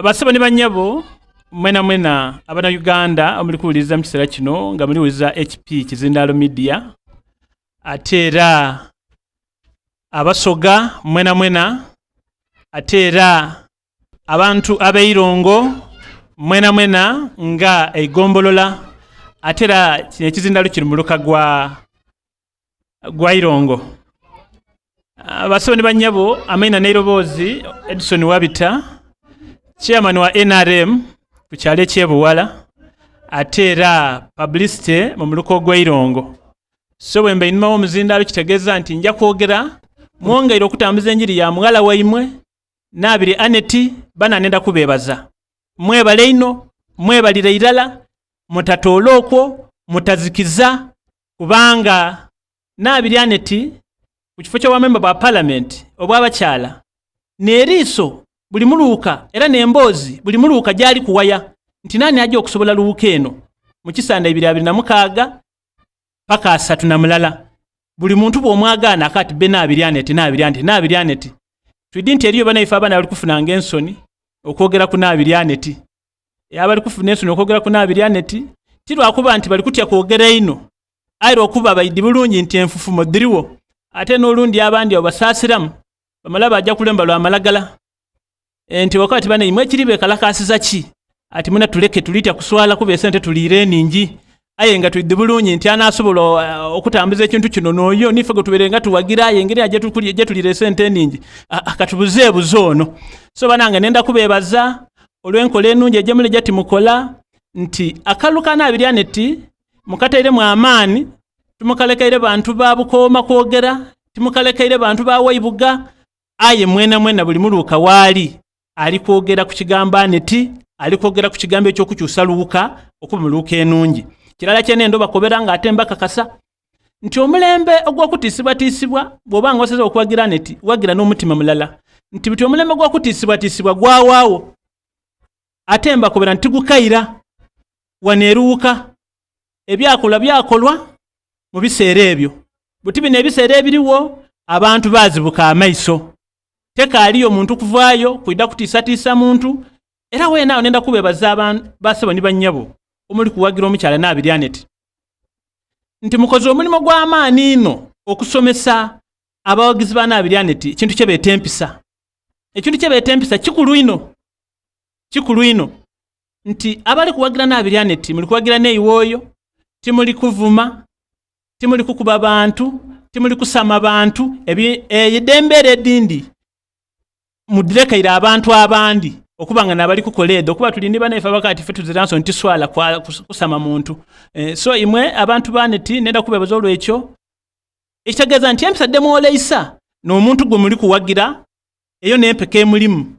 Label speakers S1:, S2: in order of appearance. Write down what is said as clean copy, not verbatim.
S1: Basebo ni bannyabo mwena mwena abana Uganda omuli kuwuliriza mu kiseera kino nga muli wuliriza HP Kizindaalo Media, ate era Abasoga mwena mwena, ate era abantu ab'eirongo mwena mwena nga eigombolola, ate era kino ekizindaalo kiri muluka gwa gwa Irongo. Basebo ni bannyabo, amaina n'eiroboozi Edson Wabita, chairman wa NRM ku kyalo eky'e Buwala, ate era publicity mu muluka ogw'Eirongo. So bwe mba einhuma w'omuzindaalo kitegeeza nti nja kwogera mwongeire okutambuza enjiri ya mughala waimwe Naabiri Annet. Bana nenda kubeebaza. Mwebale inho, mwebalire irala, mutatoola okwo, mutazikiza, kubanga Naabiri Annet ku kifo ky'obwamemba bwa Palamenti obw'abakyala n'eriiso buli muluuka era n'emboozi buli muluuka gy'ali kuwaya nti naani aja okusobola luwuka eno mu kisanda 2026 paka 31. Buli muntu bw'omwagaana akati be Naabiri Annet, Naabiri Annet, Naabiri Annet. Twidi nti eriyo banaife abaana bali kufunanga ensoni okwogera ku Naabiri Annet. Abali kufuna ensoni okwogera ku Naabiri Annet ti lwakuba nti bali kutya kwogera inho, aye lwakuba baidi bulungi nti enfufumo dhiriwo, ate n'olundi abandi abo basaasiramu bamala baja kulemba lwa malagala. Nti wakoba ati bane imwe ekiri bekalakasiza ki? Ati muna tuleke tulitya kuswala kuba esente tuliire eningi, aye nga twidhi bulungi nti anaasobola okutambuza ekintu kino n'oyo nife gwe tubeere nga tuwagira, aye engeri gye tulire esente eningi katubuzeebuze ono. So banange nenda kubeebaza olw'enkola enungi egyemuli gye timukola nti akalulu ka Naabiri Annet mukatairemu amaani, timukalekeire bantu ba Bukooma kwogera, timukalekeire bantu ba Waibuga, aye mwena mwena buli muluuka waali ali kwogera ku kigambo Annet, ali kwogera ku kigambo eky'okukyusa luwuka okuba mu luwuka enungi. Kirala kyene ndo bakobera nga ate mbakakasa nti omulembe ogw'okutiisibwatiisibwa bw'oba nga osazeewo okuwagira Annet, wagira n'omutima mulala nti buti omulembe gw'okutiisibwatiisibwa gwawaawo, ate mbakobera nti gukaira wano eruwuka ebyakolwa byakolwa mu biseera ebyo. Buti bino ebiseera ebiriwo abantu baazibuka amaiso, tekaaliyo muntu kuvaayo kwidha kutiisatiisa muntu. Era weena awo nenda kubeebaza basebo ni bannyabo omuli kuwagira omukyala Naabiri Annet nti mukoze omulimu gw'amaani inho okusomesa abawagizi ba Naabiri Annet ekintu kye beeta empisa. Ekintu kye beeta empisa kikulu inho, kikulu inho nti abali kuwagira Naabiri Annet muli kuwagira n'eiwooyo, timuli kuvuma, timuli kukuba bantu, timuli kusama bantu, edembeera edindi mudirekaire abantu abandi okuba nga nabali kukola edho, okuba tuli ni banaife abakati ffe tuzira nsoni tiswala kusama muntu. So imwe abantu ba Annet nenda kubeebaza olw'ekyo, ekitegeeza nti empisa dhemwoleisa n'omuntu gwe muli kuwagira eyo n'empeka emulimu.